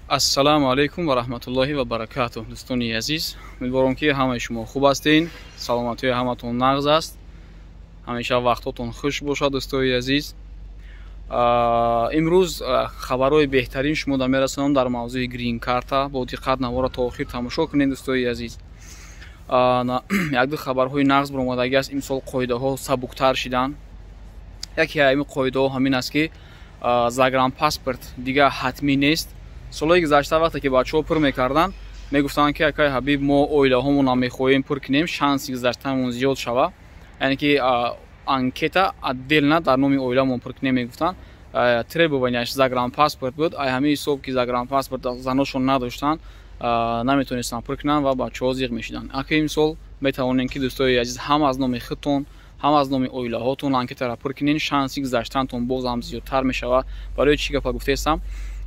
Ассалому алайкум ва раҳматуллоҳи ва баракатуҳ. Дӯстони азиз, умедворам, ки ҳамаи шумо хуб ҳастед, саломатии ҳаматон нағз аст, ҳамеша вақтотон хуш бошад. Дӯстои азиз, имрӯз хабарҳои беҳтарин шумо да мерасонам дар мавзӯи грин карта. Бо диққат навора то охир тамошо кунед, дӯстои азиз. Якду хабарҳои нағз баромадагӣ аст. Имсол қоидаҳо сабуктар шиданд. Яке ҳамин қоидаҳо ҳамин аст, ки загранпаспорт дигар ҳатмӣ нест. Солҳои гузашта, вақте ки бачаҳо пур мекарданд, мегуфтанд, ки акай Ҳабиб, мо оилаҳомонам мехоҳем пур кунем, шанси гузаштанамон зиёд шава, яъне ки анкета отдельно дар номи оиламон пур кунем, мегуфтанд. Требования ш загранпаспорт буд. Ай ҳамин ҳисоб, ки загранпаспорт заношон надоштанд, наметонистанд пур кунанд ва бачаҳо зиқ мешиданд. Ака, имсол метавонем, ки, дӯстои азиз, ҳам аз номи худтон, ҳам аз номи оилаҳотон анкетаро пур кунед, шанси гузаштантон боз ҳам зиёдтар мешавад. Барои чӣ гапа гуфтаестам?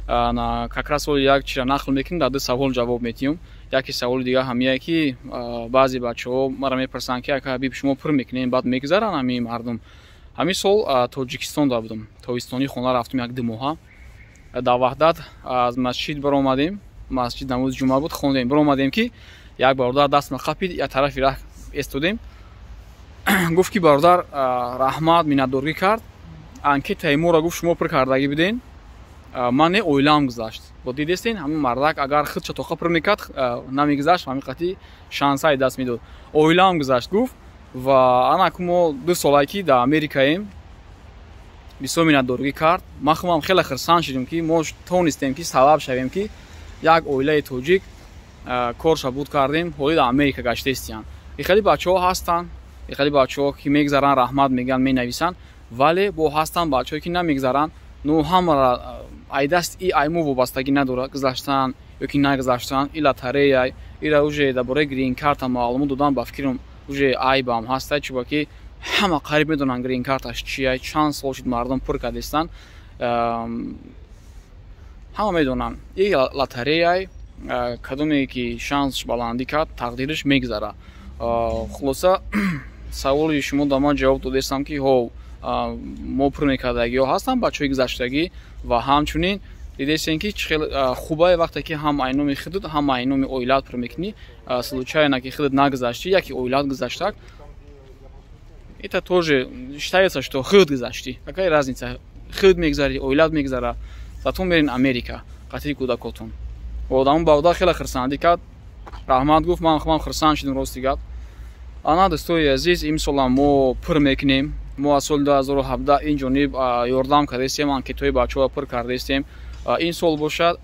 Как раз соли як чира нақл мекунем, дар ду савол ҷавоб метиҳем. Яке саволи дигар ҳамияе, ки баъзе бачаҳо мара мепурсанд, ки ака Ҳабиб, шумо пур мекунем, баъд мегузаранд ҳамин мардум. Ҳамин сол Тоҷикистон да будам, тобистонӣ хона рафтем як 2 моҳа. Дар Ваҳдат аз масҷид баромадем, масҷид намози ҷумъа буд, хондем, баромадем, ки як бародар дастма қапид, як тарафи раҳ истодем. Гуфт, ки бародар, раҳмат, миннатдоргӣ кард. Анкетаи моро, гуфт, шумо пур кардагӣ буден, ман не, оилаам гузашт. Бо дидестен, ҳамин мардак агар худша тоқа пур мекард, намегузашт, ҳамин қати шансаи даст медод. Оилаам гузашт, гуфт. Ва анаку мо 2 солае, ки дар Америкаем. Бисёр миннатдоргӣ кард. Ман худам хеле хурсанд шудем, ки мо тонистем, ки сабаб шавем, ки як оилаи тоҷик корша буд кардем, ҳоли дар Америка гаштаистиянд. И хеле бачаҳо ҳастанд, и хеле бачаҳо, ки мегзаранд, раҳмат мегӯянд, менависанд, вале бо ҳастанд бачаҳое, ки намегзаранд. Ну, ҳамара айдаст и айму вобастагӣ надорад, гузаштан ё ки нагузаштан, и лотерея. Ира уже дар бораи грин-карта маълумот додан, ба фикрам, уже айбам ҳаста, чуба ки ҳама қариб медонанд грин-карташ чия, чанд сол шуд мардум пур кардистанд, ҳама медонанд. И лотереяй, кадоме ки шансш баландӣ кард, тақдираш мегзара. Хулоса, саволи шумо да ман ҷавоб додестам, ки ҳо, мо пур мекардагиҳо ҳастанд, бачаҳои гузаштагӣ. Ва ҳамчунин дидестем, ки чӣ хел хубае, вақте ки ҳам айноми худат, ҳам айноми оилаат пур мекунӣ. Случайно ки худат нагузаштӣ, яки оилаат гузаштак, это тоже считается, что худ гузаштӣ. Какая разница, худ мегзари, оилаат мегзара, зато мерин Америка қатъи кӯдакотон. Одамо бародар хеле хурсандӣ кард, раҳмат гуфт. Ман худам хурсанд шудем, рости гап. Ана, дӯстои азиз, имсолам мо пур мекунем. Мо аз соли 2017 ин ҷониб ёрдам кардаистем, анкетаҳои бачаҳоро пур кардаистем. Ин сол бошад,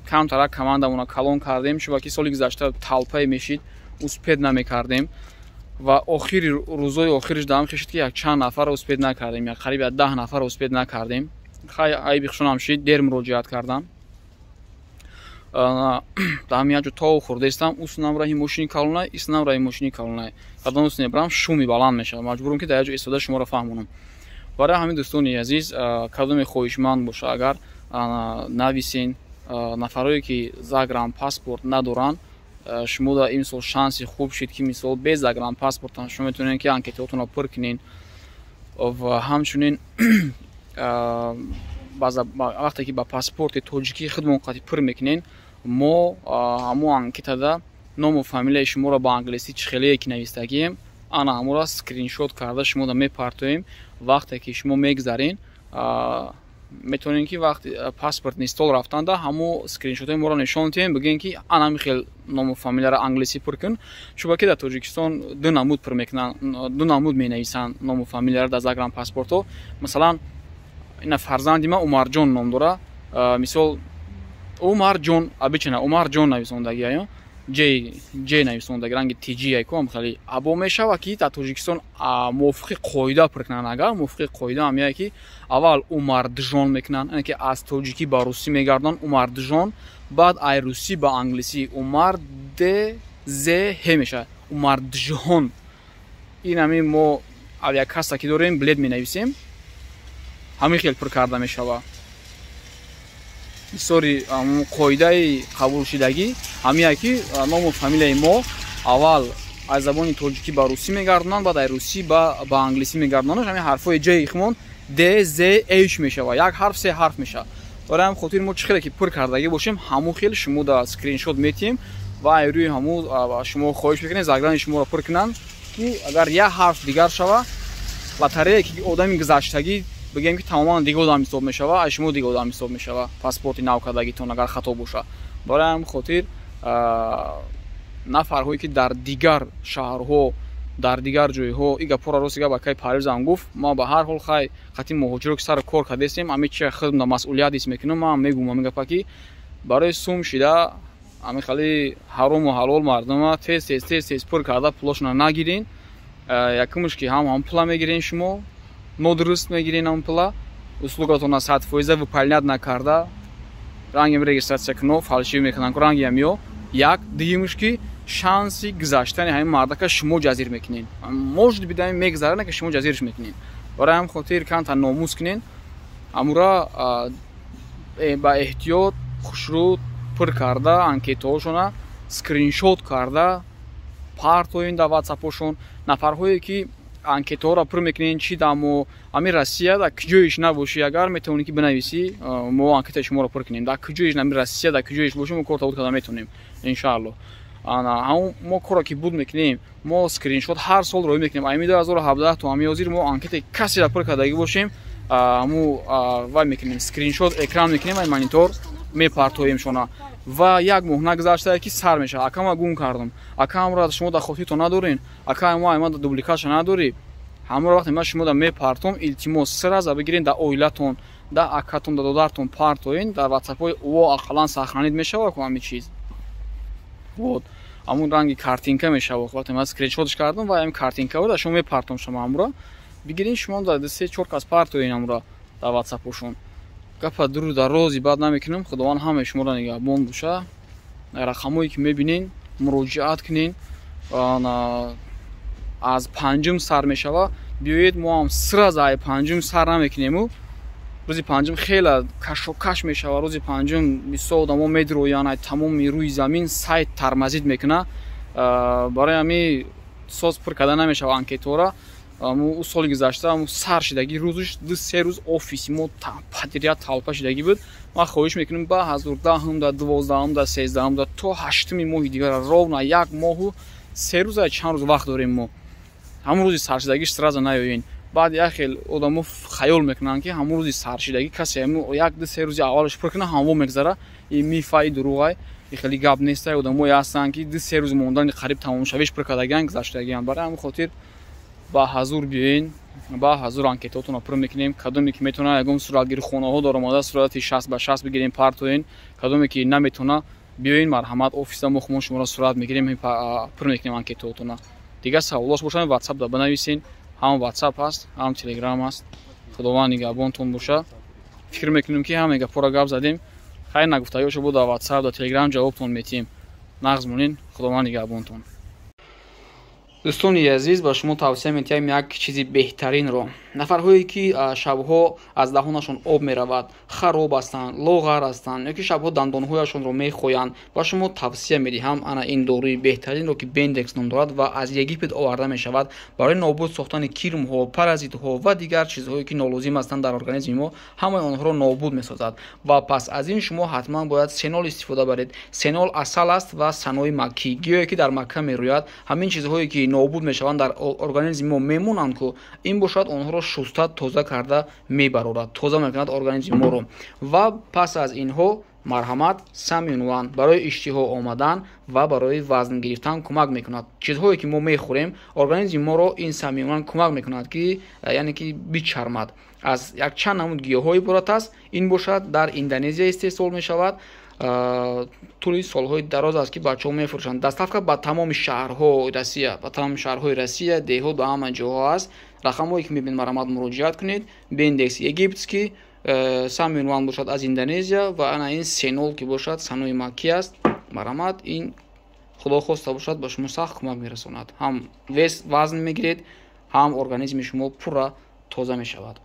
камтарак командамона калон кардем, чунки соли гузашта толпа е мешид, успеть намекардем. Ва охири рӯзои охириш даам хешид, ки якчанд нафарро успеть накардем, як қариб 10 нафарро успеть накардем. Хай, айби хушонам шид, дер муроҷиат кардам. Даҳам як ҷо то хӯрдаистам, уснам раҳи мошини калонай, иснам раҳи мошини калонай, кадом ус небарам, шуми баланд мешавад, маҷбурам, ки дар як ҷо истода шуморо фаҳмонам. Барои ҳамин, дӯстони азиз, кадоме хоҳишманд боша, агар нависен. Нафарое, ки загранпаспорт надоранд, шумо дар имсол шанси хуб шид, ки мисол без загранпаспортам шумо метавонед, ки анкетаотонро пур кунед. Ва ҳамчунин вақте ки ба паспорти тоҷикии худмон қати пур мекунен, мо ҳамон анкетада ному фамилияи шуморо ба англисӣ чӣ хелее ки навистагием, ана ҳамонро скриншот карда шумода мепартоем. Вақте ки шумо мегзарен, метавонем, ки вақти паспортный стол рафтанда ҳамо скриншотҳои моро нишон диҳем, бигӯем, ки ана ҳамин хел ному фамилияро англисӣ пур кун. Чунки дар Тоҷикистон ду намуд пур мекунанд, ду намуд менависанд ному фамилияро дар загранпаспортҳо. Масалан, ина фарзанди ман Умарҷон ном дора. Мисол, Умарҷон, обычно Умарҷон нависондагиаю ҷ нависондаги, ранги тиҷи айком хеле або мешава, ки дар Тоҷикистон мувофиқи қоида пур кунанд. Агар мувофиқи қоида ҳамяе, ки аввал Умарджон мекунанд, яъне ки аз тоҷикӣ ба русӣ мегардонанд Умарджон, баъд ай русӣ ба англисӣ Умар д з ҳ мешавад, Умарджон. Ин ҳамин мо авиакасса ки дорем, билет менависем, ҳамин хел пур карда мешавад. Бисёри қоидаи қабулшудагӣ ҳамия, ки ному фамилияи мо аввал аз забони тоҷикӣ ба русӣ мегардонанд, баъд аз русӣ ба англисӣ мегардонанд. Ҳамин ҳарфҳои ҷои химон д, з, h мешавад, як ҳарф се ҳарф мешавад. Барои ҳам хотир мо чӣ хеле ки пур кардагӣ бошем, ҳамун хел шумо да скриншот метиҳем ва рӯи ҳамун шумо хоҳиш мекунем заграни шуморо пур кунанд, ки агар як ҳарф дигар шава, лотерея ки одами гузаштагӣ бигем, ки тамоман дига одам ҳисоб мешава, аз шумо дига одам ҳисоб мешава паспорти нав кардагитон агар хато боша. Барои ҳам хотир нафарҳое ки дар дигар шаҳрҳо, дар дигар ҷойҳо, и гапҳоро рости гап акай Парвизам гуфт. Ма ба ҳар ҳол хай қати муҳоҷиро ки сари кор кардестем, ами чи худам масъулият ҳис мекунам. Ман мегӯм ами гапа, ки барои сум шида ами хали ҳарому ҳалол мардума тез тез тез тез пур карда пулошона нагирин. Якумш, ки ҳам пула мегирен, шумо нодуруст мегирен, ҳам пула услугатона 100% выполнять накарда, рангем регистрация куно фальшивый мекунанд, рангиам ё як. Дуюмш, ки шанси гузаштани ҳамин мардака шумо ҷазир мекунед. Может быть, ҳамин мегузарад, ки шумо ҷазирш мекунед. Барои ҳам хотир камтар номус кунен, амура ба эҳтиёт хушрӯ пур карда, анкетаҳошона скриншот карда партоин дар ватсапошон. Нафарҳое ки анкетаҳоро пур мекунен, чи дамо ҳамин Россия дар куҷоиш набошӣ, агар метавонӣ ки бинависӣ, мо анкетаи шуморо пур кунем. Дар куҷоиш ҳамин Россия, дар куҷоиш бошӣ, мо кор табуд карда метавонем, иншаалло. Ҳамон мо корро ки буд мекунем, мо скриншот ҳар сол роҳӣ мекунем. Ами 2017 то ҳами ҳозир мо анкетаи касеро пур кардагӣ бошем, ҳаму вай мекунем, скриншот экран мекунем, ай монитор мепартоем шона. Ва як моҳ нагузаштае ки сар мешавад: «Ака, ма гум кардам, ака, ҳамро шумо дар хотиртон надорен, ака, ма ма дубликатша надорӣ?» Ҳамро вақте ман шумо да мепартом, илтимос, сразу бигирен, дар оилатон, да акатон, да додартон партоен дар ватсапҳои о, ақаллан сохранить мешавад ку ҳами чиз. Вот ҳамун ранги картинка мешавад. Вақте ман скриншотш кардам ва ҳамин картинка дар шумо мепартом, шумо ҳамро бигирен, шумо дар се чор кас партоен ҳамро дар ватсапҳошон. Гапа дуру дарози бад намекунам. Худованд ҳамаи шуморо нигаҳбон боша. Рақамҳое ки мебинен, муроҷиат кунен. Аз панҷум сар мешава, биёед. Мо ҳам сразу ай панҷум сар намекунему. Рӯзи панҷум хеле кашокаш мешава. Рӯзи панҷум бисёр одамо медроянд ай тамоми рӯи замин, сайт тормозить мекуна. Барои ҳами соз пур карда намешава анкетора. Ӯ соли гузашта сар шидагӣ рӯзш 2-3 рӯз офиси мо подряд толпа шидагӣ буд. Ман хоҳиш мекунем, ба ҳазурдаҳумда, 12-ҳумда, 13-ҳумда то ҳаштуми моҳи дигар, ровно як моҳу 3 рӯз, чанд рӯз вақт дорем мо. Ҳамун рӯзи саршидагиш сразу наёен. Баъд як хел одамо хаёл мекунанд, ки ҳамун рӯзи саршидагӣ касе як ду се рӯзи аввалаш пур кунад, ҳамво мегзара. И мифаи дурӯғай, и хеле гап нестай. Одамое ҳастанд, ки 2-3 рӯз мондани қариб тамомшавиш пур кардагиан, гузаштагиан. Барои ҳамин хотир ба ҳазур биёен, ба ҳазур анкетаотонро пур мекунем. Кадоме ки метавона, ягон суратгири хонаҳо дор омода, сурати 60 ба 60 бигирем, партоен. Кадоме ки наметавона, биёен, марҳамат, офиса мо хумон шуморо сурат мегирем, пур мекунем анкетаотона. Дигар саволош бошанд, ватсап да бинависен. Ҳам ватсап ҳаст, ҳам телеграм ҳаст. Худованд нигаҳбонтон боша. Фикр мекунем, ки ҳаме гапҳоро гап задем. Хайр, нагуфтагиҳошо бо дар ватсап, дар телеграм ҷавобтон метиҳем. Нағз монен, худованд нигаҳбонтон. Дӯстони азиз, ба шумо тавсия метиҳам як чизи беҳтаринро. Нафарҳое ки шабҳо аз даҳонашон об меравад, хароб ҳастанд, лоғар ҳастанд ё ки шабҳо дандонҳояшонро мехоянд, ба шумо тавсия медиҳам ана ин доруи беҳтаринро, ки Бендекс ном дорад ва аз Египет оварда мешавад. Барои нобуд сохтани кирмҳо, паразитҳо ва дигар чизҳое ки нолозим ҳастанд дар организми мо, ҳамаи онҳоро нобуд месозад. Ва пас аз ин шумо ҳатман бояд сенол истифода баред. Сенол асал аст ва санои маккӣ, гиёе ки дар Макка мерӯяд. Ҳамин чизҳое ки нобуд мешаванд, дар организми мо мемонанд ку, ин бошад онҳоро шуста тоза карда мебарорад, тоза мекунад организми моро. Ва пас аз инҳо, марҳамат, Самюнван барои иштиҳо омадан ва барои вазн гирифтан кӯмак мекунад. Чизҳое ки мо мехӯрем, организми моро ин Самюнван кӯмак мекунад, ки яъне ки бичармад. Аз якчанд намуд гиёҳҳо иборат аст. Ин бошад дар Индонезия истеҳсол мешавад. Тӯли солҳои дароз аст, ки бачаҳо мефурӯшанд. Доставка ба тамоми шаҳрҳои Россия, ба тамоми шаҳрҳои Россия, деҳот, ба ҳама ҷоҳо аст. Рақамҳое ки мебинед, марҳамат, муроҷиат кунед. Бендекс египетский, Самюнван бошад аз Индонезия ва ана ин сенол, ки бошад санои маккӣ аст. Марҳамат, ин худо хоста бошад, ба шумо сахт кӯмак мерасонад. Ҳам вес, вазн мегиред, ҳам организми шумо пурра тоза мешавад.